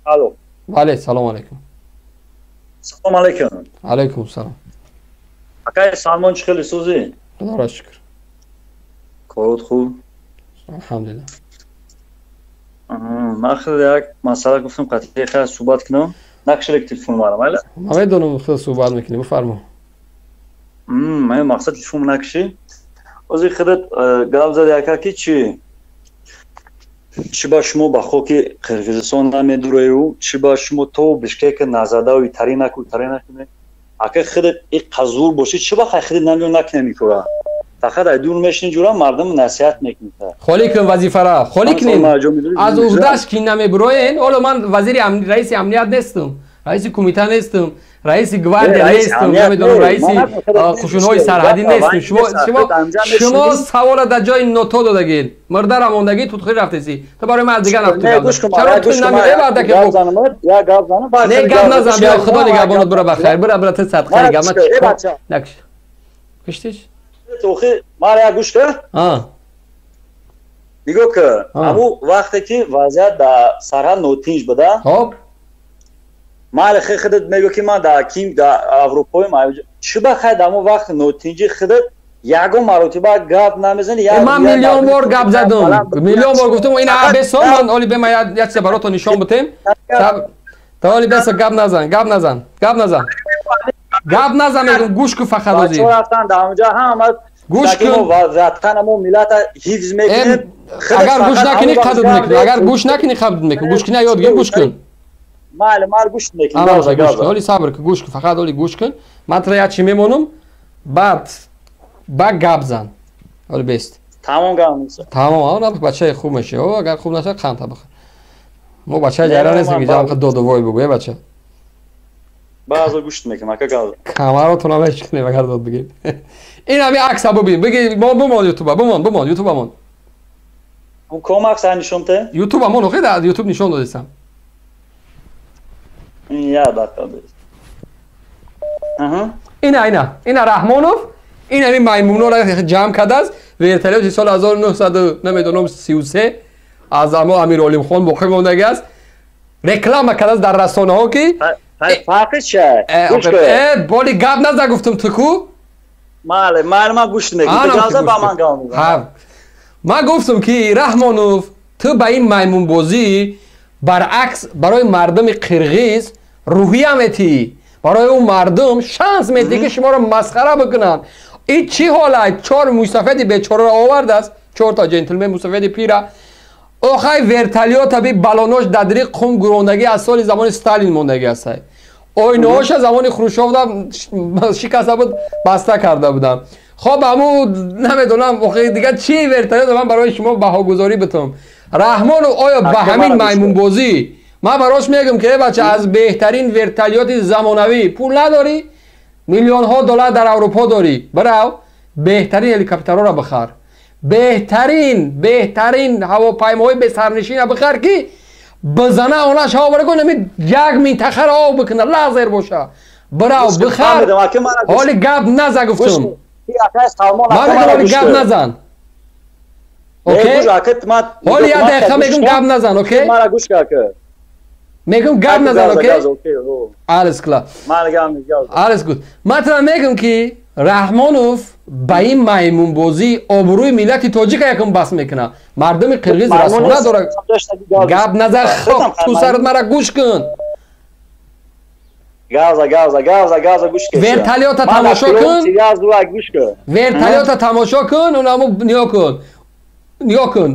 Алло. Бале, салом алейкум. Салом алейкум. Алейкум салом. Акай Салмон, чӣ хеле сӯзӣ? Худоро шукр. Корот хуб? Алҳамдулиллаҳ. Ман хеле як масъала гуфтам, қатъи хеле суҳбат кунам. Накшелек телефон марам, айла? Ман медонам, хеле суҳбат мекунӣ, бифармо. Ман мақсад телефон накши. Ози худат гап зад яка ки чӣ? Чӣ ба шумо ба хоки Қирғизистон намедурею, чӣ ба шумо то Бишкека назадаву итари наку, итари накунед. Ака худат и қазур бошӣ, чӣ ба хай худат намеё накунем икора? Фақат ай дур мешини ҷура мардум насиҳат мекунӣ. Холӣ кун вазифара, холӣ кунед. Аз уҳдаш ки намебуроен, ҳоло ман вазири раиси амният нестам, раиси кумита нестам, раиси гвардия нестам, намедонам, раиси қушунҳои сарҳадӣ нестам. Шумо савола дар ҷои ното додагед. Мурдара мондагӣ тутхӯрӣ рафтесӣ. Ту барои ман аз дигар нафту гап зан. Чаро ту намебарда ки не гап назан, биё худо нигаҳбонат, бура ба хайр, бура бура ту садқаи гап. Ман накш. Куштиш? Охи, мара як гӯш кар. Нигоҳ кар. Ҳамун вақте ки вазъият дар сарҳад нотинҷ буда. Хоб. Ман хе худат мегӯ ки ман дар ким дар Аврупоем, чӣ ба хай дар ҳамун вақт нотинҷи худат ягон маротиба гап намезанӣ? Ман миллион бор гап задум. Миллион бор гуфтум, ин бесо ман оли бе ман як чиза баротон нишон бутем. Та оли бесо гап назан, гап назан, гап назан. Гап назан мегум, гӯш кун фақат ози. Бачаҳо рафтан дар ҳамонҷо ҳама гӯш кун. Ватанамо миллата ҳифз мекунем. Агар гӯш накунӣ қадр мекунӣ. Агар гӯш накунӣ қадр мекунӣ. Гӯш кунӣ ёд гир, гӯш кун. Майли, ман гӯш мекунам. Гӯш кун. Оли сабр кун, гӯш кун, фақат оли гӯш кун. Ман туро як чӣ мемонам, баъд ба гап зан. Оли бест. Тамом гап нест. Тамом, он бачаи хуб мешавӣ. Агар хуб нашавад, қанд бихӯр. Мо бачаи ҷайра нестем ки ҷамъ доду вой бигӯ, бача. Баъзо гӯшт мекунам, ака гап. Камаротон ҳам мешикнем агар дод бигем. Ин ҳами акса бубин, биги бумон ютуба, бумон, бумон, ютуба мон. Он ком акса нишон те? Ютуба мон, охи дар ютуб нишон додисам. Я дақиқа бес. Ина, ина, ина Раҳмонов, ин ҳами маймунҳоро ҷамъ кардааст, вертолёти соли 1900 намедонам 33 аз амо Амир Олимхон боқӣ мондагӣ аст. Реклама кардааст дар расонаҳо ки фарқи чия? Боли гап наза гуфтум ту ку? Майли, майли, ман гӯш мекунам. Гап зан, ба ман гап мезанам. Ман гуфтум ки Раҳмонов, ту ба ин маймунбозӣ баръакс барои мардуми қирғиз рӯҳия метиҳӣ. Барои ӯ мардум шанс метиҳӣ ки шуморо масхара бикунанд. Ин чӣ ҳолат? Чор мусафеди бечораро овардааст, чор та ҷентлмен мусафеди пира. Охай вертолёта би балонош дадри қум гурондагӣ аз соли замони Сталин мондагӣ аст. Ойнаҳоша замони Хрущёвда шикаста буд, баста карда будам. Хоб, ҳаму намедонам, охи дигар чӣ вертолёт ман барои шумо баҳогузорӣ битам. Раҳмонов оё ба ҳамин маймунбозӣ? Ман барош мегӯям ки бача, аз беҳтарин вертолёти замонавӣ пул надорӣ, миллионҳо доллар дар Аврупо дорӣ, бирав беҳтарин ҳеликоптерҳоро бихар, беҳтарин беҳтарин ҳавопаймоҳои бесарнишина бихар ки бизана онаш ҳаво бара кун, як минтақаро об бикуна, лазер боша. Бирав бихар. Ҳоли гап наза гуфтум. Ман мегӯям ҳоли гап назан. Окей? Ҳоли як дақиқа мегӯм гап назан, окей? Мегӯм гап назан, окей? Alles klar. Alles gut. Ман туро мегӯм ки Раҳмонов ба ин маймунбозӣ обрӯи миллати тоҷика якум бас мекунад. Мардуми қирғиз расона дорад. Гап назар, хоб, ту сарат мара гӯш кун. Газа, газа, газа, газа, гӯш кун. Вертолёта тамошо кун. Вертолёта тамошо кун, унаму нигоҳ кун. Нигоҳ кун.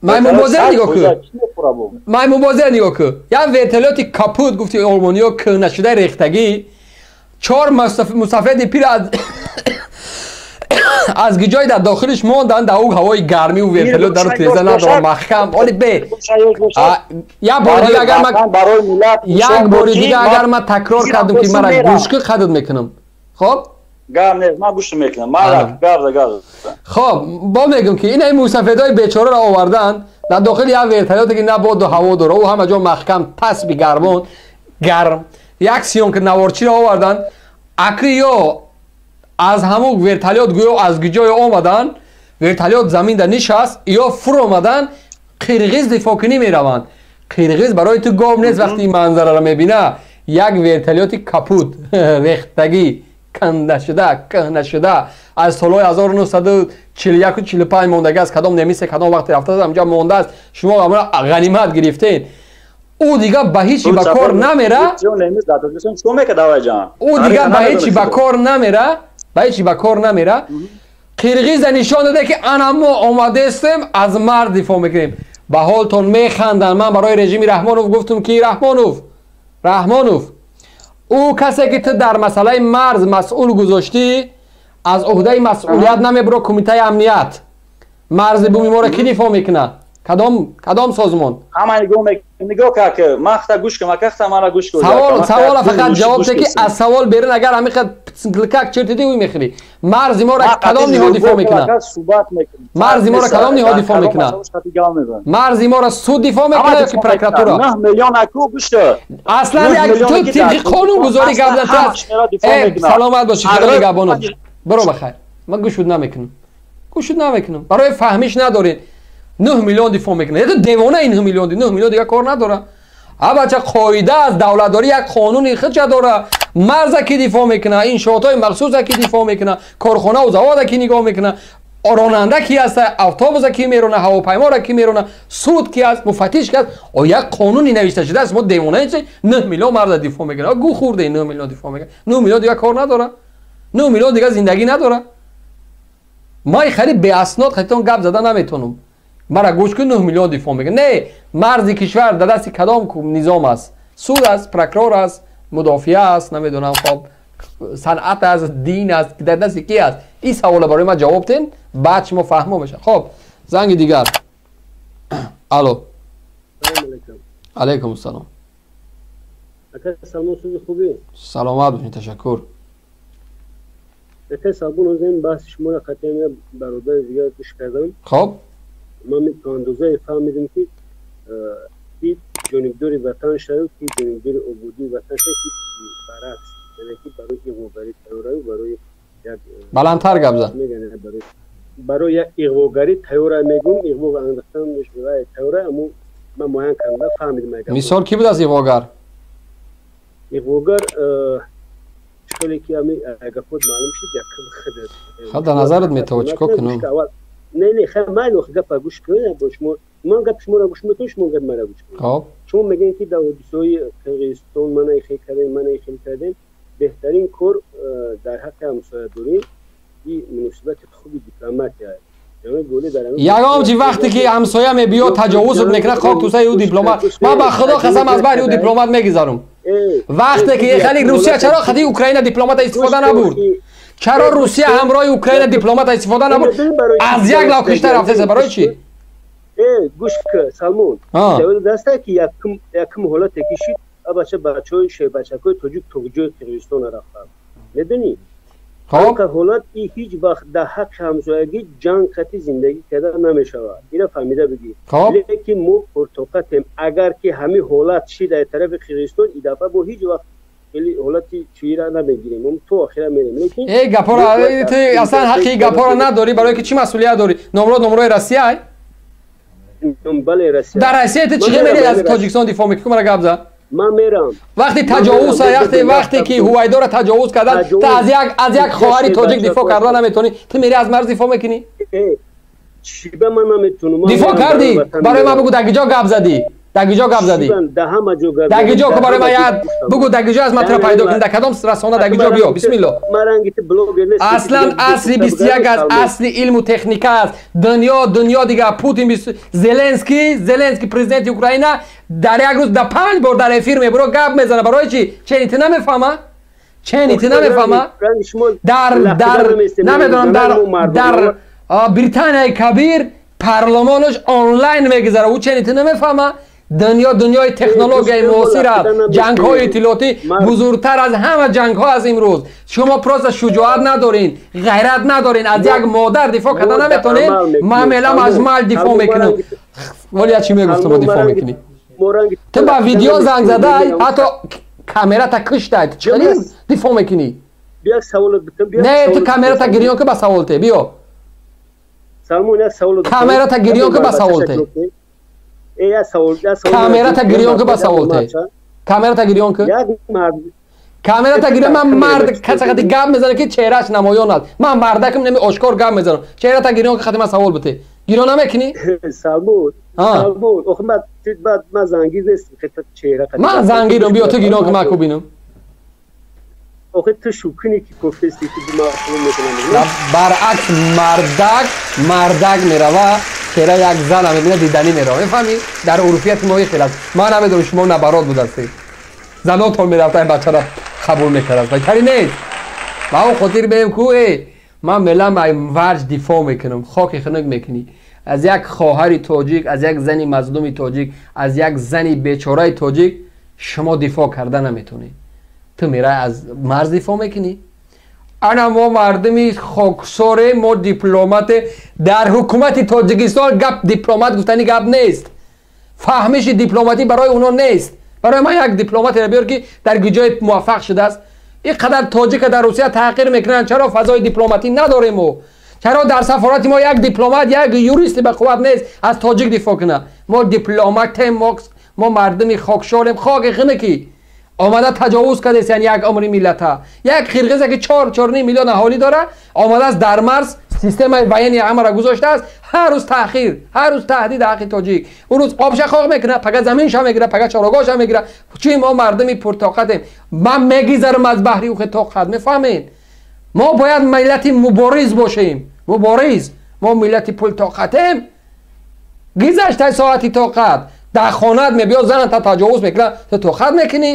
Маймунбозиро нигоҳ кун. Маймунбозиро нигоҳ кун. Як вертолёти капут гуфти олмониё кӯҳнашудаи рехтагӣ. Чор мусафеди пир аз гиҷои дар дохилиш монданд, дар ӯ ҳавои гармиву вертолёт дару тиреза надорад маҳкам. Оли бе як бори дига агар ман як бори дига агар ман такрор кардам ки мара гӯш кун, қадр мекунам. Хоб? Гап нест, ман гӯш мекунам. Ман гап за, гап. Хоб, бо мегӯм ки ина мусафедҳои бечораро овардан дар дохили як вертолёте ки на боду ҳаво дора, ӯ ҳама ҷо маҳкам, тасби гармон гарм. Як сиёнки наворчиро овардан, акы ё аз ҳамун вертолёт гӯё аз гиҷое омадан, вертолёт заминда нишаст, ё фуромадан, қирғиз дифоъкунӣ мераванд. Қирғиз барои ту гов нест вақти ин манзараро мебина. Як вертолёти капут, рехтагӣ, кандашуда, кӯҳнашуда, аз солҳои 1941-45 мондагӣ, аз кадом немисе кадом вақте рафтааст, ҳамҷа мондааст. Шумо ҳамро ғанимат гирифтед. Ӯ дига ба ҳечи ба кор намера. Ӯ дига ба ҳечи ба кор намера, ба ҳечи ба кор намера. Қирғиза нишон дода, ки ана мо омадестем, аз марз дифоъ мекунем. Ба ҳолтон механданд. Ман барои режими Раҳмонов гуфтум, ки Раҳмонов, Раҳмонов, ӯ касе ки ту дар масъалаи марз масъул гузоштӣ, аз уҳдаи масъулият намебуро. Кумитаи амният, марзи буми моро кӣ дифоъ мекунад? Кадом созмон? Ҳама нигоҳ кард, ман хта гӯш кун, хта мара гӯш кун. Савол, савола фақат ҷавоб де, ки аз савол берун агар ҳамиқа псинкликак чертиди, ӯй мехӯрӣ. Марзи моро кадом ниҳод дифоъ мекунад? Марзи моро кадом ниҳод дифоъ мекунад? Марзи моро суд дифоъ мекунад ё ки прокуратура? Аслан ту тибқи қонунгузорӣ гап зад. Саломат бошӣ, худо нигаҳбонот. Биро бахайр. Ман гӯшуд намекунам, гӯшуд намекунам. Барои фаҳмиш надоред. 9 миллион дифоъ мекунад. Это девона. 9 миллион, 9 миллион дига кор надора. А бача, қоида аст, давлатдорӣ як қонуни худша дора. Марза ки дифоъ мекуна, иншоотҳои махсуса ки дифоъ мекуна, корхонаву завода ки нигоҳ мекуна, ронанда ки аста, автобуса ки мерона, ҳавопайморо ки мерона, суд ки аст, муфаттиш ки аст? О, як қонуни навишта шудааст. Мо девона чи 9 миллион марза дифоъ мекуна? Гӯ хӯрде, 9 миллион дифоъ мекуна. 9 миллион дига кор надора, 9 миллион дига зиндагӣ надора. Ман хеле беаснод хатон гап зада наметонам. Мара гӯш кун, 9 миллион дифоъ мекунад. Не, марзи кишвар дар дасти кадом низом аст? Суд аст, прокурор аст, мудофиа аст, намедонам, хоб, санъат аст, дин аст, дар дасти ки аст? Ин савола барои ман ҷавоб тен, баъд шумо фаҳмо мешавад. Хоб, занги дигар. Алло, алайкум ассалом. Саломат бошед, ташаккур. Ака Салмон, озин баҳси шуморо қатъиян бародари дигар гӯш кардам. Хоб. Ман то андозае фаҳмидем, ки ки ҷонибдори ватан шавед, ки ҷонибдори ободии ватан шавед, ки баръакс, яъне ки барои иғвогарӣ тайёраю, барои як Баландтар гап зан. Барои як иғвогарӣ тайёра мегӯм, иғво андохтан тайёра. Аммо ман муайян кардам, фаҳмидем. Мисол, ки буд аз иғвогар? Иғвогар хеле ки ами гапот маълум шуд, якм худат. Ха, дар назарат метавон, чикор кунам? Не, не, хай, ман гапа гӯш кунед. Бо шумо ман гап шуморо гӯш мекунам, шумо гап маро гӯш кунед. Хоб. Шумо мегӯед, ки дар ҳодисаҳои Қирғизистон мана хел кардем, мана хел кардем. Беҳтарин кор дар ҳаққи ҳамсоядорӣ и муносибати хуби дипломатия. Ягон чи вақте ки ҳамсоя мебиёд, таҷовузот мекунад, хок тусаи ӯ дипломат. Ман ба худо қасам, аз баҳри ӯ дипломат мегузарам. Вақте ки хали Русия чаро хати Украина дипломата истифода набурд? Чаро Русия ҳамроҳи Украина дипломата истифода набурд? Аз як лав кишта рафтеса, барои чӣ? Гӯш, Салмон, даста ки якум ҳолате ки шид, бача, бачаҳои шербачакҳои тоҷик тоҷои Қирғизистона рафтанд, медонӣ? Ҳолат и ҳеҷ вақт дар ҳаққи ҳамсоягӣ ҷанг хати зиндагӣ карда намешавад, ина фаҳмида бигир. Лекин мо пуртоқатем. Агар ки ҳамин ҳолат шид дар тарафи Қирғизистон, и дафъа мо ҳеҷ вақт хеле ҳолати чиира намегирем, то охира мерем, лекин Э, гапора ту аслан ҳаққи гапора надорӣ. Барое ки чӣ масъулият дорӣ? Номро номрои Россия? Бале, Россия. Дар Россия ту чӣ мери аз Тоҷикистон дифоъ мекунӣ? Мара гап зад. Ман мерам. Вақти таҷовуз, вақте ки Ҳувайдоро таҷовуз кардан, ту аз як хоҳари тоҷик дифоъ карда наметавонӣ, ту мери аз марз дифоъ мекунӣ? Чиба ман наметавонам? Дифоъ кардӣ? Барои ман бигӯ, дар киҷо гап задӣ? Дар киҷо гап задӣ? Дар киҷо ку? Барои ман як бигӯ, дар киҷо аз ман туро пайдо кунӣ, дар кадом расона, дар киҷо биё, бисмилло. Аслан асри 21 аст, асли илму техника аст. Дунё, дунё дига. Путин, Зеленский, Зеленский, президенти Украина, дар як рӯз дар панҷ бор дар эфир мебуро, гап мезана. Барои чи? Чени ту намефаҳма? Чени ту намефаҳма? Дар намедонам, дар Британияи Кабир парлумонаш онлайн мегузара, ӯ чени ту намефаҳма? Дунё дунёи технологияи муосир аст. Ҷангҳои иттилоотӣ бузургтар аз ҳама ҷангҳо аз имрӯз. Шумо просто шуҷоат надорин, ғайрат надорин, аз як модар дифоъ карда наметонед. Ман мелам, аз мал дифоъ мекунам. Вале чӣ мегуфтам, дифоъ мекунӣ? Ту ба видео занг задай, ҳатто камерата киштай, ту чӣ дифоъ мекунӣ? Не, ту камерата гирён ки, ба савол те биё. Камерата гирён ки, ба савол те. Камерата гирён ки ба савол те. Камерата гирён ки. Камерата гирён ман мард касе қати гап мезанам ки чеҳрааш намоён аст. Ман мардакам неми ошкор гап мезанам. Чеҳрата гирён ки қати ман савол бите. Гирён намекунӣ? Салмон. Салмон, охи ман зангир нестам чеҳра қати. Ман зангирам, биё ту гирён ки ман ку бинам. Охи ту шукунӣ ки кофести ки ман қабул мекунам. Баръакс мардак, мардак мерава чеҳра як зана мебина диданӣ мерава. Мефаҳмӣ? Дар урфияти мо хел аст. Ман намедонам шумо набарот будастед. Занотон мерафта ин бачаро қабул мекард. Байтари нест. Ба он хотир меем ку ман мелам ай варҷ дифоъ мекунам, хоки хунук мекунӣ. Аз як хоҳари тоҷик, аз як зани мазлуми тоҷик, аз як зани бечораи тоҷик шумо дифоъ карда наметонед. Ту мерай аз марз дифоъ мекунӣ? Ана мо мардуми хоксоре, мо дипломате. Дар ҳукумати Тоҷикистон гап дипломат гуфтани гап нест. Фаҳмиши дипломатӣ барои онҳо нест. Барои ман як дипломатеро биёр ки дар ҷое муваффақ шудааст. Ин қадар тоҷика дар Русия таҳқир мекунанд, чаро фазои дипломатӣ надорем мо? Чаро дар сафорати мо як дипломат, як юристи ба қувват нест аз тоҷик дифоъ кунад? Мо дипломатем, мо мардуми хокшорем, хоки хунукӣ. Омада таҷовуз кардааст як умри миллата. Як қирғизе ки 4.5 миллион аҳолӣ дорад, омадааст дар марз системаи воении ҳамаро гузоштааст. Ҳар рӯз таъхир, ҳар рӯз таҳдид ҳаққи тоҷик. Он рӯз обша хоқ мекунад, пага заминша мегирад, пага чорогоҳша мегирад. Чӣ мо мардуми пуртоқатем? Ман мегизарам аз баҳри ухе тоқат, мефаҳмед? Мо бояд миллати мубориз бошем. Мубориз. Мо миллати пултоқатем. Гизаштай соати тоқат. Дар хонаат мебиёд заната таҷовуз мекунад, ту тоқат мекунӣ?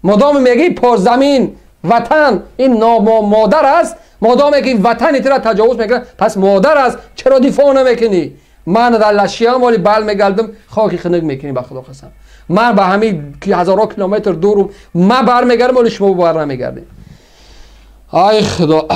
Модоме мегӣ позамин ватан ин модар аст, модоме ки ватани тура таҷовуз мекунад, пас модар аст, чаро дифоъ намекунӣ? Ман дар лашиям оли бал мегалдам, хоки хунук мекунӣ ба худо қасам. Ман ба ҳамин ҳазорҳо километр дурум, ман бармегардам, оли шумо бар намегардед. Ай худо.